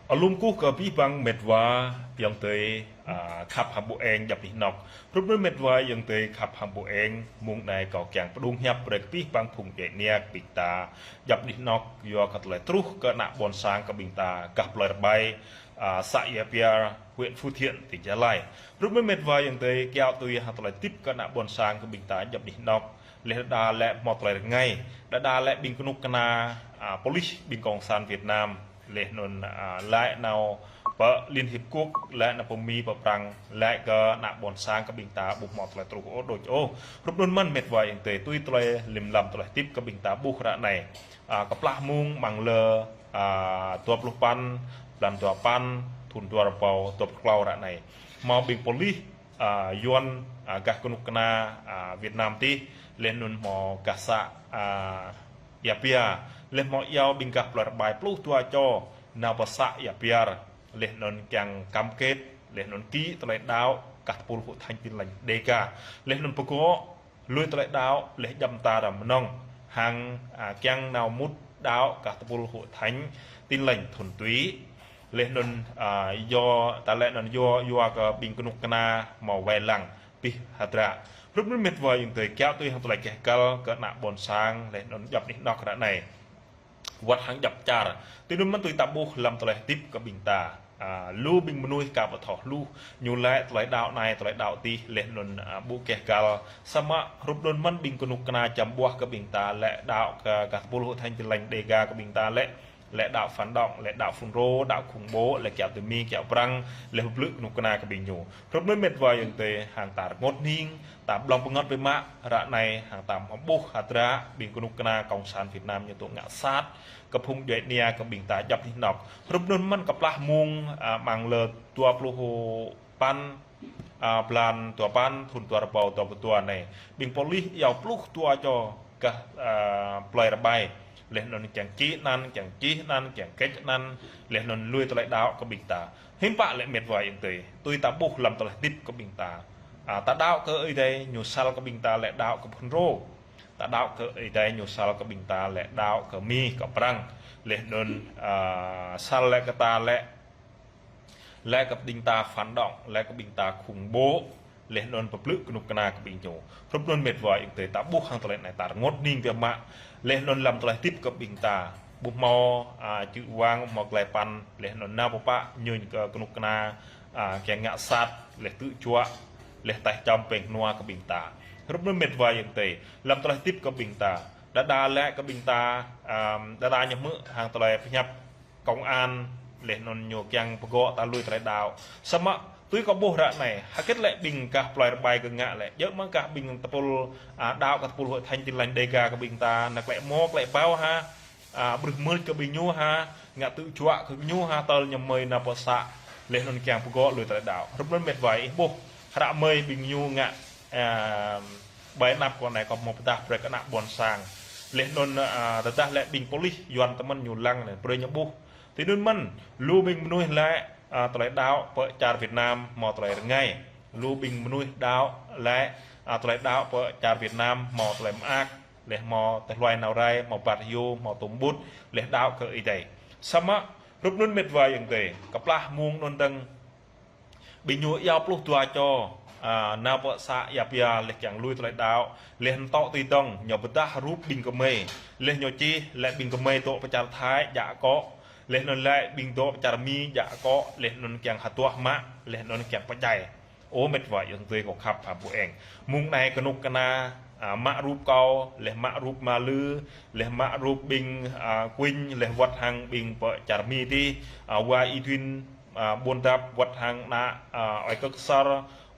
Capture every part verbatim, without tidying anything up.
Alum kuh kơ abih bang met wa ayŏng adơi, a, khăp hăng ƀu eng djŏp anih anŏk. Rup anŭn met wa ayŏng adơi khăp hăng ƀu eng, mông anai kâo kiăng pơdŏng hiăp brơi kơ abih bang phung djuai ania kơ ƀing ta djŏp anih anŏk, yua kơ tơlơi truh kơ ană ƀôn sang kơ ƀing ta gah plơi Rơbai, a, să Ia Piar, huyện Phú Thiện, tỉnh Gia Lai. Rup anŭn met wa ayŏng adơi kiaŏ tui hăng tơlơi tĭp kơ ană ƀôn sang kơ ƀing ta djŏp anih anŏk. Laih đơđa lĕ hmâo tơlơi rơngai, đơđa lĕ ƀing kơnuk kơna, a, pôlis ƀing kông sản Việt Nam, laih anŭn, a, laĭ nao pơ Liên Hiệp Quốc, laĭ nao pơ Mi pơ Prăng, laĭ kơ ană ƀôn sang kơ ƀing ta ƀu hmâo tơlơi truh ôh đôč ôh. Rup anŭn mơ̆n met wa ayŏng adơi tui tơlơi lơ̆m lăm tơlơi tĭp kơ ƀing ta ƀuh ră anai. A, kơplah mông amăng lơ, a, dua pluh păn, blan dua păn, thun dua rơbâo dua pluh klâo ră anai. Hmâo ƀing pôlis, a, Yuan, a, gah kơnuk kơna, a, Việt Nam tih, laih anŭn hmâo gah să, a, Ia Piar, laih hmâo iâu ƀing gah plơi Rơbai pluh dua čô, nao pơ să Ia Piar, laih anŭn kiăng cam kết, laih anŭn ký tơlơi đaŏ gah tơpul Hội Thánh Tin Lành Đêga, laih anŭn pơgŏ lui tơlơi đaŏ, laih djăm ta răm mơnơ̆ng, hăng, a, kiăng nao mŭt đaŏ gah tơpul Hội Thánh Tin Lành Thuần Túy. Laih anŭn, a, yua, ta laĭ anŭn yua, yua kơ ƀing kơnuk kơna hmâo wai lăng abih hơdră. Rup anŭn met wa ayŏng adơi kiaŏ tui hăng tơlơi keh găl kơ ană ƀôn sang, laih anŭn djŏp anih anŏk ră anai. Wơ̆t hăng djŏp čar. Tui anŭn mơ̆n tui ta ƀuh lăm tơlơi tĭp kơ ƀing ta. A, lu ƀing mơnuih ka pơthoh lu, ñu laĭ tơlơi đaŏ anai, tơlơi đaŏ tih, laih anŭn, a, ƀu keh găl. Samơ̆ rup anŭn mơ̆n ƀing kơnuk kơna čăm ƀuah kơ ƀing ta laĭ đaŏ kơ, gah tơpul Hội Thánh Tin Lành Đêga kơ ƀing ta laĭ, laĭ đaŏ phản động, laĭ đaŏ FULRO, đaŏ khủng bố, laĭ kiaŏ tui Mi, kiaŏ Prăng, laih pơblư̆ kơnuk kơna kơ ƀing ñu. Rup anŭn met wa ayŏng adơi hăng ta rơngot hning, ta blŏng pơngăt biă mă, ră anai hăng ta hmâo ƀuh hơdră ƀing kơnuk kơna kông sản Việt Nam ñu tŭ ngă sat kơ phung djuai ania kơ ƀing ta djŏp anih anŏk. Rup anŭn mơ̆n kơplah mông, a, amăng lơ dua pluh păn, a, blan dua păn, thun dua rơbâo dua pluh dua anai. Ƀing pôlis iâu pluh dua čô gah, a, plơi Rơbai. Laih anŭn kiăng čih anăn, kiăng čih anăn, kiăng kĕč anăn, laih anŭn lui tơlơi đaŏ kơ ƀing ta. Hiư̆m pă lĕ met wa ayŏng adơi, tui ta ƀuh lăm tơlơi tĭp kơ ƀing ta. A, ta đaŏ kơ Ơi Adai ñu săl kơ ƀing ta laĭ đaŏ kơ FULRO. Ta đaŏ kơ Ơi Adai ñu săl kơ ƀing ta laĭ đaŏ kơ Mi, kơ Prăng. Laih anŭn, a, săl lĕ kơ ta laĭ, laĭ kơ ƀing ta phản động, laĭ kơ ƀing ta khủng bố, laih anŭn pơblư̆ kơnuk kơna kơ ƀing ñu. Rup anŭn met wa ayŏng adơi ta ƀuh hăng tơlơi anai ta rơngot hning biă mă. Laih anŭn lăm tơlơi tĭp kơ ƀing ta ƀu hmâo, a, čư̆ wang, hmâo glai păn, laih anŭn nao pơpă ñu kơ kơnuk kơna, a, kiăng ngă sat, laih tơčuă, laih taih čăm pĕng nua kơ ƀing ta. Rup anŭn met wa ayŏng adơi, lăm tơlơi tĭp kơ ƀing ta. Đơđa lĕ kơ ƀing ta, a, đơđa ñu hmư̆ hăng tơlơi pơhiăp công an, laih anŭn ñu kiăng pơgŏ ta lui tơlơi đaŏ. Samơ̆ tui kâo ƀuh ră anai, hơget lĕ ƀing gah plơi Rơbai kơ ngă lĕ, djơ̆ mơ̆ng gah ƀing tơpul, a, đaŏ kơ tơpul Hội Thánh Tin Lành Đêga kơ ƀing ta, nao klĕ mŏ klĕ ƀâo ha, a, brưh mơ̆t kơ ƀing ñu ha, ngă tơčuă kơ ñu ha, tơl ñu mơi nao pơ să, laih anŭn kiăng pơgŏ lui tơlơi đaŏ. Rup anŭn met wa ih ƀuh, hră mơi ƀing ñu ngă, a, ƀai anăp kơ anai kâo hmâo pơdah brơi kơ ană ƀôn sang. Laih anŭn, a, tơdah lĕ ƀing pôlis Yuan tơmơ̆n ñu lăng anai, brơi ñu ƀuh. Tui anŭn mơ̆n, lu ƀing mơnuih laĭ, a, tơlơi đaŏ pơ čar Việt Nam hmâo tơlơi rơngai. Lu ƀing mơnuih đaŏ laĭ, a, tơlơi đaŏ pơ čar Việt Nam hmâo tơlơi mơak, laih hmâo tơhluai nao rai, hmâo bat hyu, hmâo tôm ƀut, laih đaŏ kơ Ơi Adai. Samơ̆, rup anŭn met wa ayŏng adơi, kơplah mông anŭn dơ̆ng, ƀing ñu iâu pluh dua čô, a, nao pơ să Ia Piar laih kiăng lui tơlơi đaŏ, laih anŭn tŏ tui dơ̆ng, ñu pơdah rup ƀing gơmơi, laih ñu čih, laĭ ƀing gơmơi dŏ pơ čar Thái, djă akŏ, laih anŭn laĭ ƀing dŏ pơ čar Mi, djă akŏ, laih anŭn kiăng hơduah mă, laih anŭn kiăng pơdjai. Ơ met wa ayŏng adơi kâo khăp hăng ƀu eng. Mông anai kơnuk kơna, a, mă rup kâo, laih mă rup Ama Lư, laih mă rup ƀing, a, Kuing, laih wơ̆t hăng ƀing pơ čar Mi tih, a, wa Y Duin, a, Buôn Dap, wơ̆t hăng ană, a, Ơi Kơk Sar,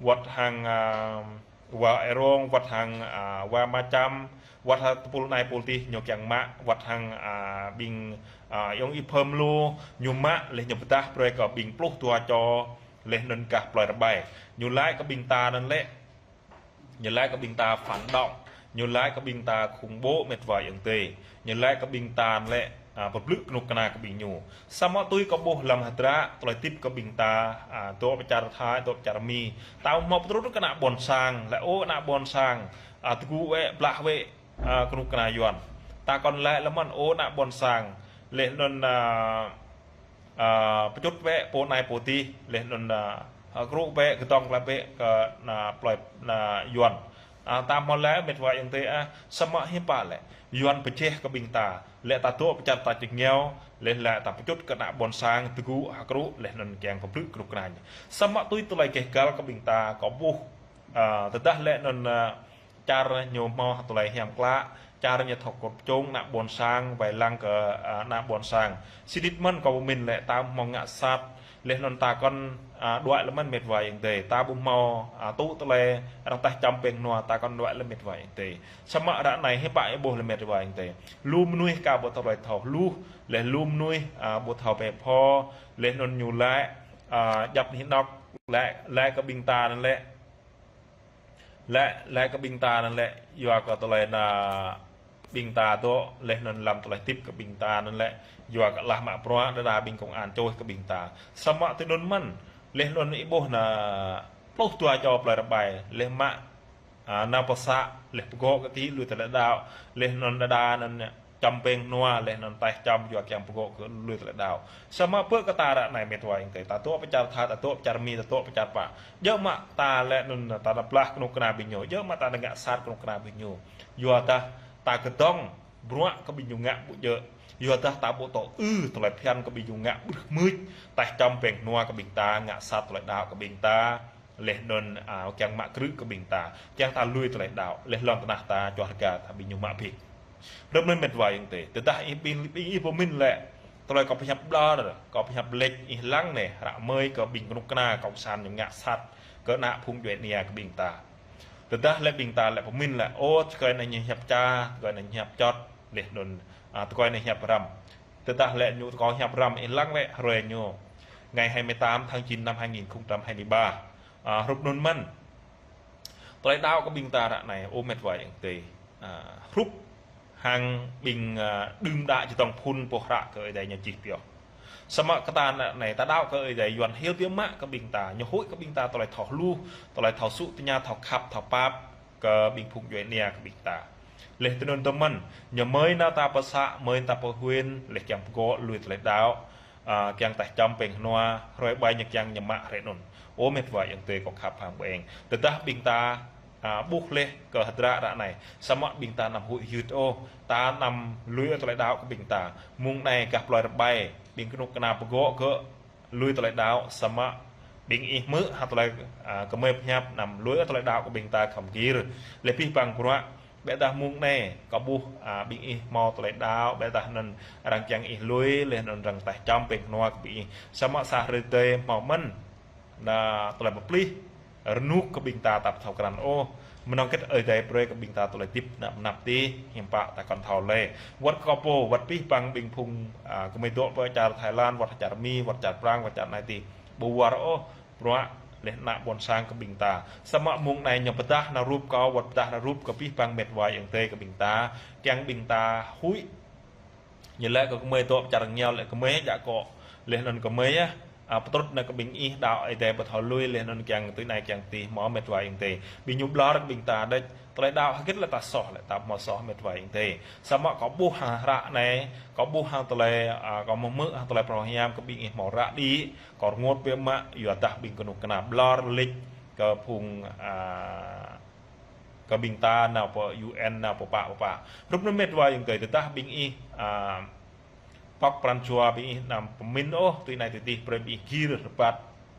wơ̆t hăng, a, wa Ê Rông, wơ̆t hăng, a, wa Ma Čăm, wơ̆t hăng tơpul anai tơpul tih ñu kiăng mă, wơ̆t hăng, a, ƀing, a, ayŏng Y Phơm Lu, ñu mă, laih ñu pơdah brơi kơ ƀing pluh dua čô, laih anŭn gah plơi Rơbai. Ñu laĭ kơ ƀing ta anŭn lĕ, ñu laĭ kơ ƀing ta phản động, ñu laĭ kơ ƀing ta khủng bố met wa ayŏng adơi. Ñu laĭ kơ ƀing ta lĕ, a, pơblư̆ kơnuk kơna kơ ƀing ñu. Samơ̆ tui kâo ƀuh lăm hơdră, tơlơi tĭp kơ ƀing ta, a, dŏ pơ čar Thái, dŏ pơ čar Mi. Ta hmâo pơtrut kơ ană ƀôn sang, laĭ ơ ană ƀôn sang, a, tơgŭ wĕ, blah wĕ, a, kơnuk kơna Yuan. Ta kŏn laĭ lơ̆m mơ̆n ơ ană ƀôn sang. Laih anŭn, a, a, pơčŭt bĕ pô anai pô adih, laih anŭn, a, hơkrŭ bĕ, kơdŏng glaĭ bĕ kơ, a, plơi, a, Yuan. A, ta hmâo laĭ met wa ayŏng adơi, a, samơ̆ hiư̆m pă lĕ Yuan pơjeh kơ ƀing ta, lĕ ta dŏ pơ čar tač rơngiao, laih lĕ ta pơčŭt kơ ană ƀôn sang tơgŭ hơkrŭ, laih anŭn kiăng pơblư̆ kơnuk kơna ñu. Samơ̆ tui tơlơi gêh gal kơ ƀing ta, kâo ƀuh, a, tơdah laih anŭn, a, čar ñu hmâo tơlơi hiam klă, čar ñu thâo kơkuh pơčông ană ƀôn sang, wai lăng kơ, a, ană ƀôn sang. Sĭt mơ̆n kâo pơmĭn lĕ ta hmâo ngă sat, laih anŭn ta kŏn, a, đuaĭ lĕ mơ̆n met wa ayŏng adơi. Ta ƀu hmâo, a, tŭ tơlơi arăng taih čăm pĕng hnua, ta kŏn đuaĭ lĕ met wa ayŏng adơi. Samơ̆ ră anai hiư̆m pă ih ƀuh lĕ met wa ayŏng adơi. Lu mơnuih ka ƀu thâo tơlơi thâo hluh, laih lu mơnuih, a, ƀu thâo pĕ pho, laih anŭn ñu laĭ, a, djŏp anih anŏ, laĭ, laĭ kơ ƀing ta anŭn lĕ. Laĭ, laĭ kơ ƀing ta anŭn lĕ, yua kơ tơlơi anŭn ƀing ta dŏ, laih anŭn lăm tơlơi hơdip kơ ƀing ta anŭn lĕ, yua kơ lah mă bruă, đơđa ƀing công an čuh kơ ƀing ta. Samơ̆ tui anŭn mơ̆n, laih anŭn ih ƀuh anŭn pluh dua čô plơi rơbai, laih mă, a, nao pơ să, laih pơgŏ kơ tih lui tơlơi đaŏ, laih anŭn đơđa anŭn čăm pĕng hnua, laih anŭn taih čăm yua kiăng pơgŏ kơ lui tơlơi đaŏ. Samơ̆ pơ kơ ta ră anai met wa ayŏng adơi, ta dŏ pơ čar Thai, ta dŏ pơ čar Mi, ta dŏ pơ čar pă. Djơ̆ mă ta laih anŭn ta nao blah kơnuk kơna ƀing ñu, djơ̆ mă ta nao ngă sat kơnuk kơna ƀing ñu. Yua dah ta kơdŏng bruă kơ ƀing ñu ngă ƀu djơ̆. Yua dah ta ƀu tŏ ư tơlơi phiăn kơ ƀing ñu ngă ƀrưh mưč, taih čăm pĕng hnua kơ ƀing ta, ngă sat tơlơi đaŏ kơ ƀing ta. Laih anŭn, a, kiăng mă krư̆ kơ ƀing ta, kiăng ta lui tơlơi đaŏ, laih lŏn tơnah ta čuah rơga ta ƀing ñu mă bĕ. Hrup anŭn met wa ayŏng adơi, tơdah ih ƀing, ƀing ih pơmĭn lĕ, tơlơi kâo pơhiăp ƀlŏr, kâo pơhiăp lĕč, ih lăng anai, ră mơi kơ ƀing kơnuk kơna cộng sản ñu ngă sat kơ ană phung djuai ania kơ ƀing ta. Tơdah lĕ ƀing ta lĕ pơmĭn lĕ, ô, tơkơi anai ñu hiăp ča, tơkơi anai ñu hiăp čŏt, laih anŭn, a, tơkơi anai hiăp răm. Tơdah lĕ ñu tơkơi hiăp răm, ih lăng lĕ hrơi ñu. Ngày hai mươi tám tháng chín năm hai nghìn không trăm hai mươi ba. A, hrup anŭn mơ̆n. Tơlơi đaŏ kơ ƀing ta ră anai, ơ met wa ayŏng adơi. A, hrup hăng ƀing, a, đưm đă čơdơ̆ng phŭn pô hră kơ Ơi Adai ñu čih pioh. Samơ̆ kơ ta ră anai, ta đaŏ kơ Ơi Adai Yuan hil biă mă kơ ƀing ta, ñu huĭ kơ ƀing ta tơlơi thâo hluh, tơlơi thâo sŭ tơña, thâo khăp, thâo pap kơ ƀing phung djuai ania kơ ƀing ta. Laih tui anŭn tơmăn, ñu mơi nao ta pơ să, mơi ta pơ huyện, laih kiăng pơgŏ lui tơlơi đaŏ, a, kiăng taih čăm pĕng hnua, hrơi ƀai ñu kiăng ñu mă hrơi anŭn. Ơ met wa ayŏng adơi kâo khăp hăng ƀing. Tơdah ƀing ta, a, ƀuh laih kơ hơdră ră anai, samơ̆ ƀing ta anăm huĭ hyưt ôh, ta anăm lui tơlơi đaŏ kơ ƀing ta. Mơ̆ng anai gah plơi rơbai, ƀing kơnuk kơna pơgŏ kơ lui tơlơi đaŏ, samơ̆ ƀing ih hmư̆ hăng tơlơi, a, gơmơi pơhiăp anăm lui tơlơi đaŏ kơ ƀing ta khŏm gir. Laih pih păng bruă, ƀĕ dah mơ̆ng anai, kâo ƀuh, a, ƀing ih hmâo tơlơi đaŏ, ƀĕ dah anŭn arăng kiăng ih lui, laih anŭn arăng taih čăm pĕng hnua kơ ƀing ih. Samơ̆ sa hrơi tơdơi hmâo mơ̆n anŭn tơlơi pơplih, rơnŭk kơ ƀing ta ta ƀu thâo krăn ôh. Mơnơ̆ng hơget Ơi Adai brơi kơ ƀing ta tơlơi hơdip anăp anăp tih, hiư̆m pă ta kŏn thâo lĕ. Wơ̆t kơ pô, wơ̆t pih păng ƀing phung, a, gơmơi dŏ pơ čar Thái Lan, wơ̆t čar Mi, wơ̆t čar Prang, wơ̆t čar anai tih. Ƀu wơr ôh, bruă laih ană ƀôn sang kơ ƀing ta. Samơ̆ mơ̆ng anai ñu pơdah nao rup kâo, wơ̆t pơdah nao rup kơ pih păng met wa ayŏng adơi kơ ƀing ta. Kiăng ƀing ta huĭ. Ñu laĭ kơ gơmơi dŏ pơ čar rơngiao lĕ gơmơi djă akŏ. Laih anŭn gơmơi, a, pơtrŭt nao kơ ƀing ih đaŏ Ơi Adai ƀu thâo lui, laih anŭn kiăng tui anai kiăng tih hmâo met wa ayŏng adơi. Ƀing ñu ƀlŏr kơ ƀing ta đôč, tơlơi đaŏ hơget lĕ ta soh lĕ, ta hmâo soh met wa ayŏng adơi. Samơ̆ kâo ƀuh hăng hră anai, kâo ƀuh hăng tơlơi, a, kâo hmư̆ hmư̆ hăng tơlơi phrâo hiam kơ ƀing ih hmâo ră đĭ, kâo rơngot biă mă, yua dah ƀing kơnuk kơna ƀlŏr lĕč kơ phung, a, kơ ƀing ta nao pơ U N nao pơpă pơpă. Hrup anŭn met wa ayŏng adơi tơdah ƀing ih, a, pŏk pran jua ƀing ih anăm pơmĭn ôh, tui anai tui tih brơi ƀing ih gir rơbat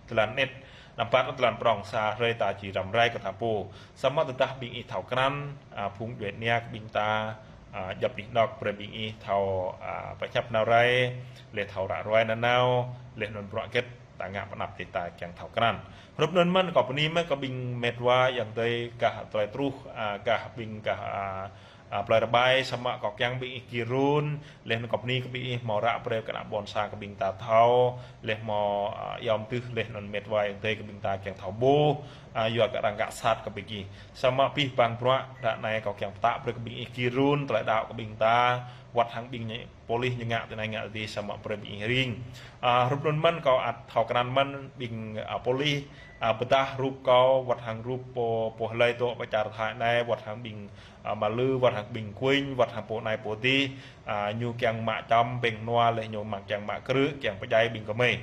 tơlan anet, anăm rơbat tơlan prŏng sa hrơi ta či răm rai kơ ta pô. Samơ̆ tơdah ƀing ih thâo krăn, a, phung djuai ania kơ ƀing ta, a, djŏp anih anŏ brơi ƀing ih thâo, a, pơhiăp nao rai, laih thâo ră ruai nanao, laih anŭn bruă hơget ta ngă pơ anăp tih ta kiăng thâo krăn. Hrup anŭn mơ̆n kâo bơni mơ̆n kơ ƀing met wa ayŏng adơi gah tơlơi truh, a, gah ƀing gah, a, a, plơi rơbai samơ̆ kâo kiăng ƀing ih gir run, laih anŭn kâo bơni kơ ƀing ih hmâo ră brơi kơ ană ƀôn sang kơ ƀing ta thâo, laih hmâo, a, yom tưh laih anŭn met wa ayŏng adơi kơ ƀing ta kiăng thâo ƀuh, a, yua kơ arăng ngă sat kơ ƀing ih. Samơ̆ pih păng bruă ră anai kâo kiăng pơtă brơi kơ ƀing ih gir run tơlơi đaŏ kơ ƀing ta, wơ̆t hăng ƀing ñu pôlis ñu ngă tui anai ngă tui adih samơ̆ brơi ƀing ih ring. A, hrup anŭn mơ̆n kâo ăt thâo krăn mơ̆n ƀing, a, pôlis, a, pơdah rup kâo, wơ̆t hăng rup pô, pô hlơi dŏ pơ čar Thái anai, wơ̆t hăng ƀing, a, Malư, wơ̆t hăng ƀing Kuing, wơ̆t hăng pô anai pô adih, a, ñu kiăng mă čăm ƀing nua, laih ñu mă kiăng mă krư̆, kiăng pơdjai ƀing gơmơi.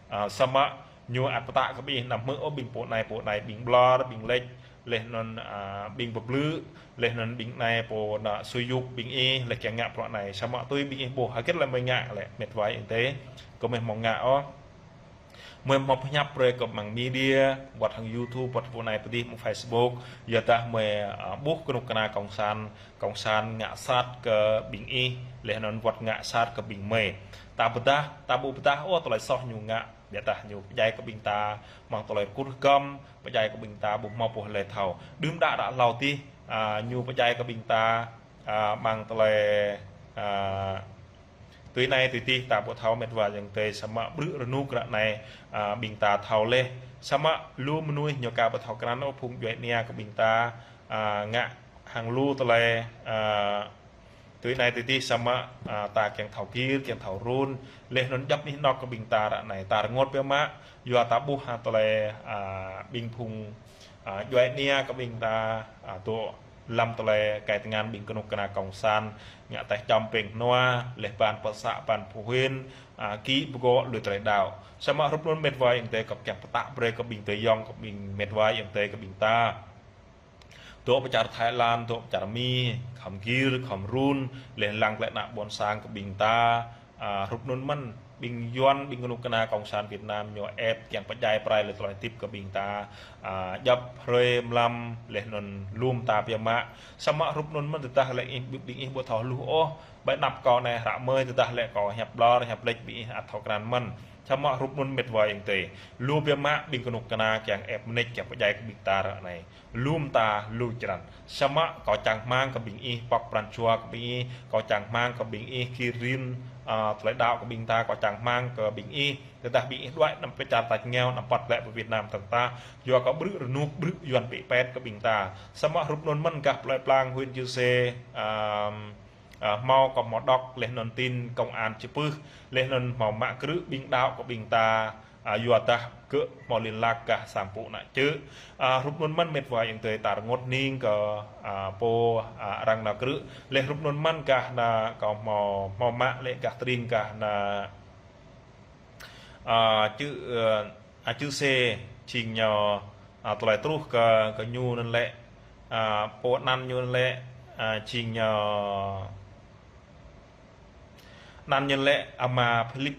A, samơ̆ ñu ăt pơtă kơ ƀing ih anăm hmư̆ ôh ƀing pô anai pô anai, ƀing ƀlŏr, ƀing lĕč, laih anŭn, a, ƀing pơblư̆, laih anŭn ƀing anai pô nă sui yuk ƀing ih, laih kiăng ngă bruă anai. Samơ̆ tui ƀing ih ƀuh, hơget lĕ mơi ngă lĕ, mĕt wa ayŏng adơi, gơmơi hmâo ngă ôh. Mơi hmâo pơhiăp brơi kơ amăng media, wơ̆t hăng YouTube, wơ̆t pô anai pô adih, mơ̆ng Facebook, yua dah mơi, a, ƀuh kơnuk kơna kông sản, kông sản ngă sat kơ ƀing ih, laih anŭn wơ̆t ngă sat kơ ƀing mơi. Ta pơdah, ta ƀu pơdah ôh tơlơi soh ñu ngă, biă dah ñu pơdjai kơ ƀing ta, amăng tơlơi rơkŭt rơgăm, pơdjai kơ ƀing ta, ƀu hmâo pô hlơi thâo. Đưm đă ră hlâo adih, a, ñu pơdjai kơ ƀing ta, a, amăng tơlơi, a, tui anai tui adih ta ƀu thâo mĕt wa ayŏng adơi, samơ̆ ƀrư̆ rơnŭk ră anai, a, ƀing ta thâo laih. Samơ̆ lu mơnuih ñu aka ƀu thâo krăn ôh phung djuai ania kơ ƀing ta, a, ngă hăng lu tơlơi, a, tui anai tui adih samơ̆, a, ta kiăng thâo gir, kiăng thâo run, laih anŭn djŏp anih anŏ kơ ƀing ta ră anai, ta rơngot biă mă, yua ta ƀuh hăng tơlơi, a, ƀing phung, a, djuai ania kơ ƀing ta, a, dŏ lăm tơlơi kai tơngan ƀing kơnuk kơna kông sản, ngă tĕh čăm ƀing nua, laih ban pơ să, ban pơhuin, a, kĭ pơgŏ lui tơlơi đaŏ. Samơ̆ hrup anŭn mĕt wa ayŏng adơi kâo kiăng pơtă brơi kơ ƀing adơi ayŏng, kơ ƀing mĕt wa ayŏng adơi kơ ƀing ta dŏ pơ čar Thái Lan, dŏ pơ čar Mi, khŏm gir, khŏm run, laih lăng glaĭ ană ƀôn sang kơ ƀing ta, a, hrup anŭn mơ̆n, ƀing Yuan, ƀing kơnuk kơna kông sản Việt Nam ñu ĕp kiăng pơdjai pơrai laih tơlơi hơdip kơ ƀing ta, a, djŏp hrơi mlam, laih anŭn lŏm ta biă mă. Samơ̆ hrup anŭn mơ̆n tơdah lĕ ih, ƀing ih ƀu thâo hluh ôh, ƀơi anăp kâo anai hră mơi tơdah lĕ kâo hiăp ƀlŏr, hiăp lĕč ƀing ih ăt thâo krăn mơ̆n. Samơ̆ hrup anŭn mĕt wa ayŏng adơi, lu biă mă ƀing kơnuk kơna kiăng ĕp mơneč kiăng pơdjai kơ ƀing ta ră anai. Lŏm ta lu črăn. Samơ̆ kâo čang rơmang kơ ƀing ih, pŏk pran jua kơ ƀing ih, kâo čang rơmang kơ ƀing ih, gir rin, a, tơlơi đaŏ kơ ƀing ta, kâo čang rơmang kơ ƀing ih. Tơdah ƀing ih đuaĭ anăm pơ čar tač rơngiao, anăm păt lĕ pơ Việt Nam tơ̆ng ta. Yua kâo ƀrư̆ rơnŭk ƀrư̆ Yuan pĕ pĕt kơ ƀing ta. Samơ̆ hrup anŭn mơ̆n gah plơi plang huyện Chư Sê, a, a, hmâo kâo hmâo đŏk laih anŭn tin công an Čư̆ Pưh, laih anŭn hmâo mă krư̆ ƀing đaŏ kơ ƀing ta, a, yua dah gơ̆ hmâo liên lạc gah sang pŭ ană čư̆. A, hrup anŭn mơ̆n mĕt wa ayŏng adơi ta rơngot hning kơ, a, pô, a, arăng nao krư̆. Laih hrup anŭn mơ̆n gah ană kâo hmâo, hmâo mă lĕ gah tring gah ană, a, čư̆, ơ, a, Čư̆ Sê, jing ñu, a, tơlơi truh kơ, kơ ñu anŭn lĕ, a, pô anăn ñu anŭn lĕ, a, jing ñu, anăn ñu lĕ ama Philip,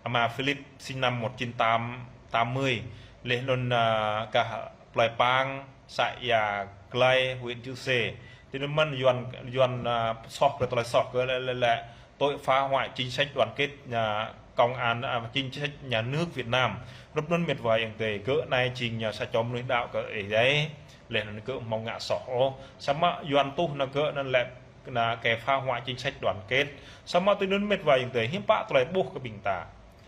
ama Philip sinh năm một chín tám, tám mươi, laih anŭn, a, gah plơi Pang, xã Ia Glai, huyện Čư̆ Sê. Tui anŭn mơ̆n Yuan, Yuan, a, soh kơ tơlơi soh kơ lĕ, lĕ, lĕ, tội phá hoại chính sách đoàn kết, a, công an, a, chính sách nhà nước Việt Nam. Hrup anŭn mĕt wa ayŏng adơi, gơ̆ anai jing ñu sa čô mơnuih đaŏ kơ Ơi Adai, laih anŭn gơ̆ hmâo ngă soh ôh. Samơ̆ Yuan tuh anŭn gơ̆ anŭn lĕ, anŭn kẻ phá hoại chính sách đoàn kết. Samơ̆ tui anŭn mĕt wa ayŏng adơi, hiư̆m pă tơlơi ƀuh kơ ƀing ta.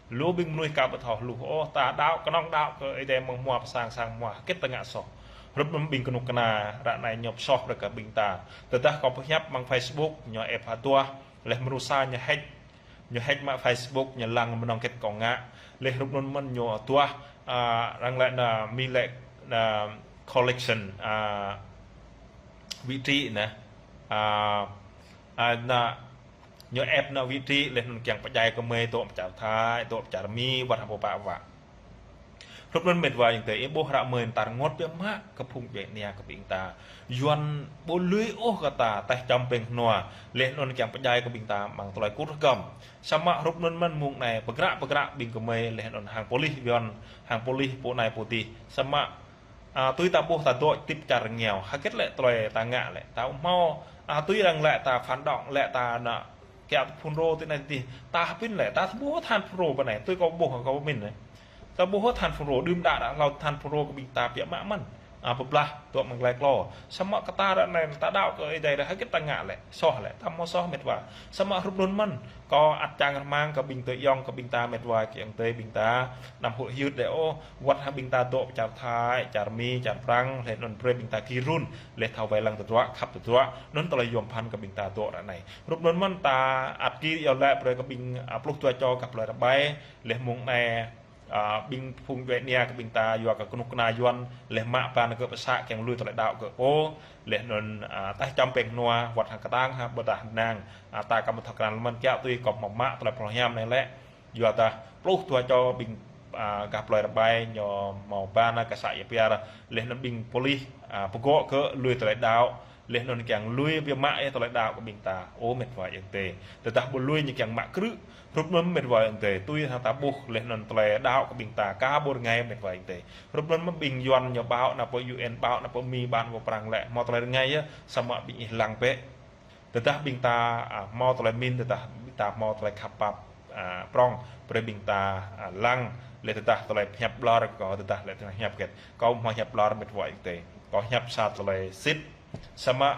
Lu ƀing mơnuih aka ƀu thâo hluh ôh, ta đaŏ kơnơ̆ng đaŏ kơ Ơi Adai mơ̆ng hmua pơ sang, sang hmua hơget ta ngă soh. Hrup anŭn ƀing kơnuk kơna ră anai ñu pơsoh brơi kơ ƀing ta. Tơdah kâo pơhiăp amăng Facebook, ñu ĕp hơduah, laih mrô sa ñu hack, ñu hack mă Facebook, ñu lăng mơnơ̆ng hơget kâo ngă. Laih hrup anŭn mơ̆n ñu hơduah, a, arăng lĕ ană, Mi lĕ ană collection, a, vị trí ană, a, a, ană, ñu ĕp ană vị trí, laih anŭn kiăng pơdjai kơ mơi dŏ pơ čar Thái, dŏ pơ čar Mi, wơ̆t hăng pô pă wă. Hrup anŭn mĕt wa ayŏng adơi, ih ƀuh ră mơi ta rơngot biă mă kơ phung djuai ania kơ ƀing ta. Yuan ƀu lui ôh kơ ta, tĕh čăm ƀing nua, laih anŭn kiăng pơdjai kơ ƀing ta amăng tơlơi rơkŭt rơgăm. Samơ̆ hrup anŭn mơ̆n mông anai, pơgră pơgră ƀing gơmơi, laih anŭn hăng pôlis Yuan, hăng pôlis pô anai pô adih. Samơ̆, a, tui ta ƀuh ta dŏ hơdip čar rơngiao, hơget lĕ tơlơi ta ngă lĕ. Ta hmâo, a, tui arăng lĕ ta phản động lĕ ta ană kiaŏ tơ Fulro tơ anai tơ adih. Ta hơpĭn lĕ, ta ƀu hơthan Fulro pơ anai, tui kâo ƀuh kâo pơmĭn anai. Ta ƀu hơthan Fulro, đưm đă đă hlâo than Fulro kơ ƀing ta biă mă mơ̆n. A, pơblah, dŏ amăng glai klô. Samơ̆ kơ ta ră anai, ta đaŏ kơ Ơi Adai ră hơget ta ngă lĕ, soh lĕ, ta hmâo soh mĕt wa. Samơ̆ hrup anŭn mơ̆n, kâo ăt čang rơmang kơ ƀing adơi ayŏng kơ ƀing ta mĕt wa, kơ ayŏng adơi ƀing ta, anăm huĭ hyưt đơi ôh, wơ̆t hăng ƀing ta dŏ pơ čar Thái, čar Mi, čar Prăng, laih anŭn brơi ƀing ta gir run, laih thâo wai lăng tơdruă, khăp tơdruă, anŭn tơlơi yom pơphan kơ ƀing ta dŏ ră anai. Hrup anŭn mơ̆n ta ăt gir iâu laĭ brơi kơ ƀing, a, pluh dua čô gah plơi Rơbai, laih mông anai, a, ƀing phung djuai ania kơ ƀing ta yua kơ kơnuk kơna Yuan, laih mă ban kơ pơsă kiăng lui tơlơi đaŏ kơ pô, laih anŭn, a, tah čăm peng nua, wăt hăng kơtang, ha, ƀôdah năng, a, ta kăm thâo krăn lơmăn kiaŏ tui kơ hmâo mă tơlơi phrâo hiam anai lĕ. Yua dah pluh dua čô ƀing, a, gah plơi Rơbai ñu hmâo ban kơ să Ia Piar, laih anŭn ƀing pôlis, a, pơgŏ kơ lui tơlơi đaŏ, laih anŭn kiăng lui biă mă ih tơlơi đaŏ kơ ƀing ta. Ơ met wa ayŏng adơi. Tơdah ƀu lui ñu kiăng mă krư̆. Hrup anŭn met wa ayŏng adơi. Tui hăng ta ƀuh laih anŭn tơlơi đaŏ kơ ƀing ta. Ka ƀu rơngai met wa ayŏng adơi. Hrup anŭn mơ̆ ƀing Yuan ñu ƀaŏ nao pơ U N, ƀaŏ nao pơ Mi, ƀaŏ nao pơ Prang lĕ. Hmâo tơlơi rơngai yơh, samơ̆ ƀing ih lăng bĕ. Tơdah ƀing ta, a, hmâo tơlơi min, tơdah ƀing ta hmâo tơlơi khăp pap, a, prŏng, brơi ƀing ta, a, lăng, laih tơdah tơlơi hiăp ƀlŏr, kâo tơdah laih tơlơi hiăp hơget. Kâo hmâo hiăp ƀlŏr met wa ayŏng adơi. Kâo hiăp sa tơlơi sĭt. Samơ̆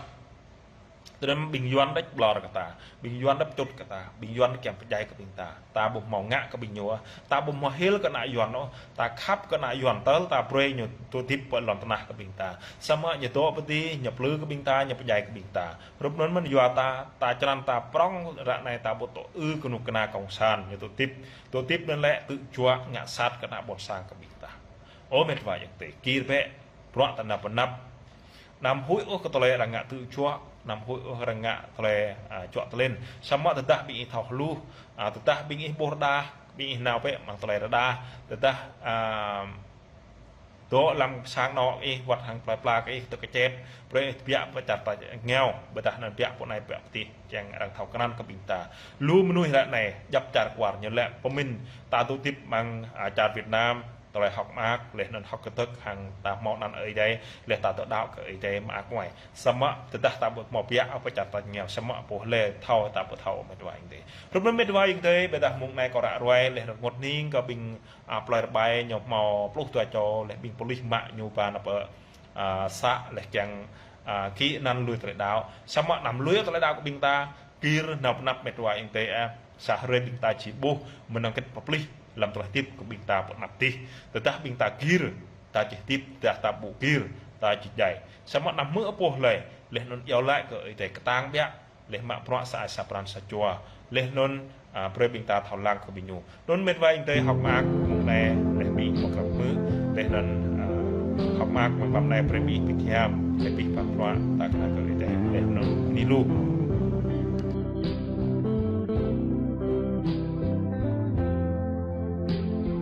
tơdơi ƀing Yuan đĕč ƀlŏr kơ ta, ƀing Yuan đĕč čut kơ ta, ƀing Yuan kiăng pơdjai kơ ƀing ta. Ta ƀu hmâo ngă kơ ƀing ñu, ta ƀu hmâo hil kơ ană Yuan ôh, ta khăp kơ ană Yuan tơl ta brơi ñu dŏ hơdip pơ lŏn tơnah kơ ƀing ta. Samơ̆ ñu dŏ pơ adih, ñu plư kơ ƀing ta, ñu pơdjai kơ ƀing ta. Hrup anŭn mơ̆n yua ta, ta črăn ta prŏng ră anai ta ƀu dŏ ư kơnuk kơna kông san, ñu dŏ hơdip, dŏ hơdip anŭn lĕ tŭ juă ngă sat kơ ană ƀôn sang kơ ƀing ta. Ơ met wa ayŏng adơi, gir bĕ, bruă ta nao pơ anăp. Anăm huĭ ôh kơ tơlơi arăng ngă tŭ juă, anăm huĭ ôh arăng ngă tơlơi, a, juă tơlĭn. Samơ̆ tơdah ƀing ih thâo hluh, a, tơdah ƀing ih ƀuh rơđah, ƀing ih nao bĕ amăng tơlơi rơđah, tơdah, a, dŏ lăm sang anŏ ih, wăt hăng plơi pla kơ ih, tơ kơčet, brơi ih tơbiă pơ čar tač rơngiao, ƀôdah anŭn biă pơ anai biă pơ adih, kiăng arăng thâo krăn kơ ƀing ta. Lu mơnuih ră anai, djăp čar kwar ñu lĕ pơmĭn, ta dŏ hơdip amăng, a, čar Việt Nam, tơlơi hơ̆k mơak, laih anŭn hơ̆k kơdơ̆k hăng ta hmâo anăn Ơi Adai, laih ta dŏ đaŏ kơ Ơi Adai mơak mơai. Samơ̆ tơdah ta ƀu hmâo biă pơ čar tač rơngiao, samơ̆ pô lĕ thâo ta ƀu thâo met wa ayŏng adơi. Hrup anŭn met wa ayŏng adơi, ƀôdah mông anai kâo ră ruai, laih anŭn rơngot hning kơ ƀing, a, plơi Rơbai ñu hmâo pluh dua čô, laih ƀing pôlis mă ñu ba nao pơ, a, să laih kiăng, a, kĭ anăn lui tơlơi đaŏ. Samơ̆ anăm lui tơlơi đaŏ kơ ƀing ta, gir nao pơ anăp met wa ayŏng adơi ah. Sa hrơi ƀing ta či ƀuh mơnơ̆ng hơget pơplih lăm tơlơi hơdip kơ ƀing ta pơ anăp adih. Tơdah ƀing ta gir, ta či hơdip, tơdah ta ƀu gir, ta či djai. Samơ̆ anăm hmư̆ pô hlơi, laih anŭn iâu laĭ kơ Ơi Adai kơtang biă, laih mă bruă sa ai sa pran sa jua, laih anŭn, a, brơi ƀing ta thâo lăng kơ ƀing ñu. Anŭn met wa ayŏng adơi, hơ̆k mơak mông anai, laih ƀing ih mă krăp hmư̆, laih anŭn, a, hơ̆k mơak mông mlam anai brơi ƀing ih pơhiam, laih ƀing ih pap bruă, ta kơnang kơ Ơi Adai, laih anŭn bơni lu.